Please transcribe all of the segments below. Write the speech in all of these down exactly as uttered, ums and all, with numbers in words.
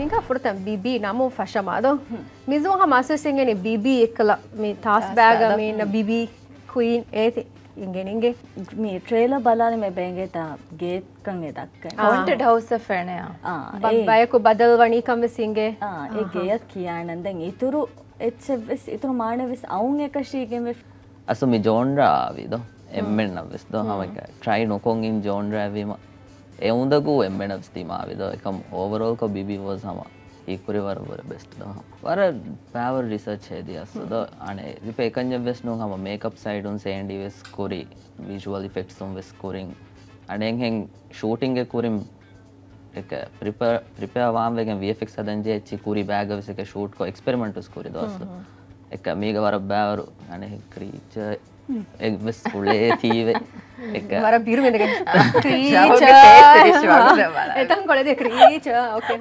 އެނގާ ފުރަތަމަ ބީބީ ނަމުން ފަށަމާދޯ. މިޒޫ ހަމަ އަސްވެސް އިނގެނީ ބީބީ އެއްކަލަ މި ތާސް ބާގަ މި ބީބީ ކުއީން އޭތި އިނގެނިނގެ. މި ޓްރޭލަ ބަލާލި މެ ބޭނގޭތާ ގޭކަން އެ ދައްކަން. ހޮންޓެޑް ހައުސް އެ ފެނެއާ. އާ، ބަ-، އެ. ބަޔަކު ބަދަލު ވަނީ ކަން ވެސް އިނގޭ. އާ، އެ ގެޔަށް ކިޔާނަން ދެން އިތުރު އެއްޗެއް ވެސް، އިތުރު މާނަ ވެސް އައުން އެކަށީގެން ވެ. އަސްލު މި ޖޯންރާ އާވި ދޯ؟ އެންމެންނަށް ވެސް ދޯ؟ ހަމަ ޓްރައި ނުކޮށް އިން ޖޯންރާ ވީމަ. އެ އުނދަގޫ އެންމެނަށް ވެސް ދިމާވި ދޯ؟ އެކަމް އޯވަރޯލް ކޮށް ބީބީ ވަޒް ހަމަ ހީކުރި ވަރަށް ވުރެ ބެސްޓް ދޯ؟ ވަރަށް ބާވަރު ރިސާޗް ހެދި އަސްލު ދޯ؟ އަނެއް އެކަންޏެއް ވެސް ނޫން ހަމަ މޭކަޕް ސައިޑުން ސޭންޑީ ވެސް ކުރި، ވިޝުއަލް އިފެކްޓްސުން ވެސް ކުރިން. އަނެއްހެން ޝޫޓިންގެ ކުރިން އެކަ ޕްރިޕެއާ، ޕްރިޕެއާ ވާން ވެގެން ވީއެފްއެކްސް ހަދަން ޖެހިއްޗި ކުރި ބާގަ ވެސް އެކަ ޝޫޓް ކޮށް އެކްސްޕެރިމެންޓް ވެސް ކުރި ދޯ އަސްލު. އެކަ މީގަ ވަރަށް ބާވަރު އަނެއް ކްރީޗަރ އެއް ވެސް ކުޅޭ ތީވެ. އެކަ ވަރަށް ބިރު މެންގެ ކްރީޗަރ. އެތަން ކޮޅެދެ ކްރީޗަރ. އޯކޭ.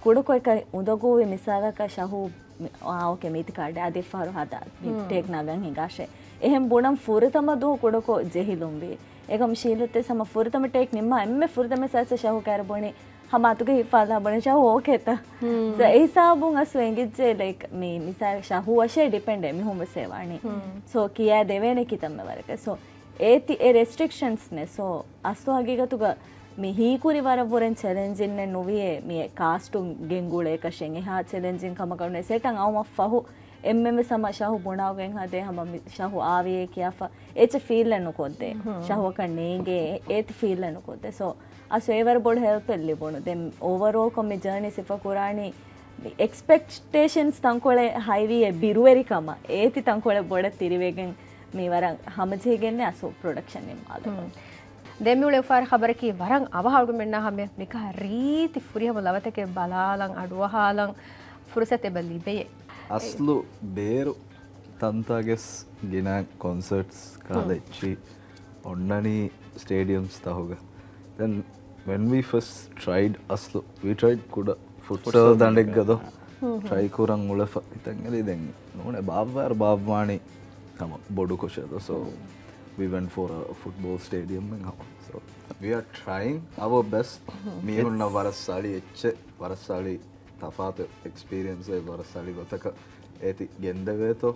ކުޑަކޮއެކަ އުނދަގޫވި މިސާލަކަށް ޝަހޫ މި-، އާ، އޯކޭ، މީތި ކާޑެއް އަދި އެއްފަހަރު ހަދާ. މި ޓޭކް ނަގަން ހިނގާށޭ. އެހެން ބުނަން ފުރަތަމަ ދުވަހު ކުޑަކޮށް ޖެހިލުންވީ. އެކަމް ޝީލަތެ ހަމަ ފުރަތަމަ ޓޭކް ނިންމާ އެންމެ ފުރަތަމަ ސައިސް ޝަހޫ ކައިރި ބުނި ހަމަ އަތުގެ ހިފާލާ ބުނެ ޝަހޫ އޯކޭތަ؟ ސޯ އެ ހިސާބުން އަސްލު އެނގިއްޖެ ލައިކް މި މިސާލް ޝަހޫ އަށޭ ޑިޕެންޑް އެމީހުން ވެސް އެ ވާނީ. ސޯ ކިޔާ ދެވޭނެ ކިތަންމެ ވަރަކަށް. ސޯ އޭތި އެ ރެސްޓްރިކްޝަންސް ނެ. ސޯ އަސްލު ހަގީގަތުގަ މި ހީކުރި ވަރަށް ވުރެން ޗެލެންޖިން ނެއް ނުވިޔޭ މި ކާސްޓުން ގެންގުޅޭ ކަށެއް އެހާ ޗެލެންޖިން ކަމަކަށް ނުވޭ. ސެޓަށް އައުމަށް ފަހު އެންމެން ވެސް ހަމަ ޝަހު ބުނާގެން ހަދޭ ހަމަ މި ޝަހު އާވިޔޭ ކިޔާފަ އެއްޗެއް ފީލްއެއް ނުކޮށްދޭ. ޝަހުއަކަށް ނޭނގޭ އޭތި ފީލްއެއް ނުކޮށްދޭ. ސޯ އަސް އެވަރު ބޮޑު ހެލްޕެއް ލިބުނު. ދެން އޯވަރޯލް ކޮށް މި ޖާނީ ސިފަ ކުރާނީ އެކްސްޕެކްޓޭޝަންސް ތަންކޮޅެއް ހައިވީ އެ ބިރުވެރިކަމަށް އޭތި ތަންކޮޅެއް ބޮޑަށް ތިރިވެގެން މި ވަރަށް ހަމަޖެހިގެންނެ އަސް ޕްރޮޑަކްޝަން ނިންމާލެވުނު. ދެމިއުޅެ އުފާވެރި ޚަބަރަކީ ވަރަށް އަވަހަށް އަޅުގަނޑުމެންނާ ހަމަ މިކަހަ ރީތި ފުރިހަމަ ލަވަތަކެއް ބަލާލަން އަޑުއަހާލަން ފުރުސަތު އެބަ ލިބެޔޭ. އަސްލު ބޭރު ތަންތާގެސް ގިނަ ކޮންސަޓްސް ކާލެއްޗި އޮންނަނީ ސްޓޭޑިއަމްސް ތަހުގަ. ދެން ވެން ވީ ފަސްޓް ޓްރައިޑް އަސްލު ވީ ޓްރައިޑް ކުޑަ ފުޓްސަލް ދަނޑެއްގަ ދޯ ޓްރައި ކުރަން އުޅެފަ ހިތަށް އެރި ދެން ނޫނެ ބާއްވާއިރު ބާއްވާނީ ހަމަ ބޮޑު ކޮށެއް ދޯ. ސޯ ވީ ވެންޓް ފޯ ފުޓްބޯލް ސްޓޭޑިއަމް ހަމަ. ސޯ ވީ އާ ޓްރައިން އަވަ ބެސްޓް. މީހުންނަށް ވަރަށް ސަޅި އެއްޗެއް ވަރަށް ސަޅި ތަފާތު އެކްސްޕީރިއަންސް އެއް ވަރަށް ސަޅި ގޮތަކަށް އޭތި ގެންދެވޭތޯ.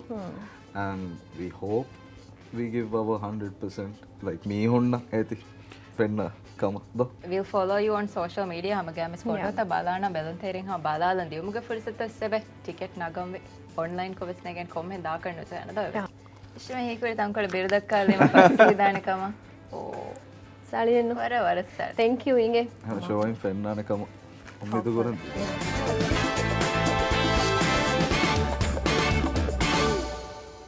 And we hope we give our hundred percent, like, މީހުންނަށް އޭތި ފެންނަ ކަމަށް ދޯ. We'll follow you on social media. ހަމަގައިމެސް ފޮޓޯތައް ބަލާނަން ބެލުންތެރިން ހަމަ ބަލާލަން ދިއުމުގެ ފުރުސަތު އެއްސެވެ. ޓިކެޓް ނަގަންވެ އޮންލައިން ކޮށް ވެސް ނެގެން ކޮންމެހެން ދާކަށް ނުޖެހޭނެ ދޯ. އިޝްމެ ހީކުރި ތަންކޮޅެއް ބިރުދައްކާލީމަ ފަސް ވިދާނެ ކަމަށް. އޯ. ސަޅިއެއްނު. ވަރަށް ވަރަށް ސަޅި. ތެންކް ޔޫ އިނގޭ. ޝޯއިން ފެންނާނެ ކަމަށް އުއްމީދު ކުރަން.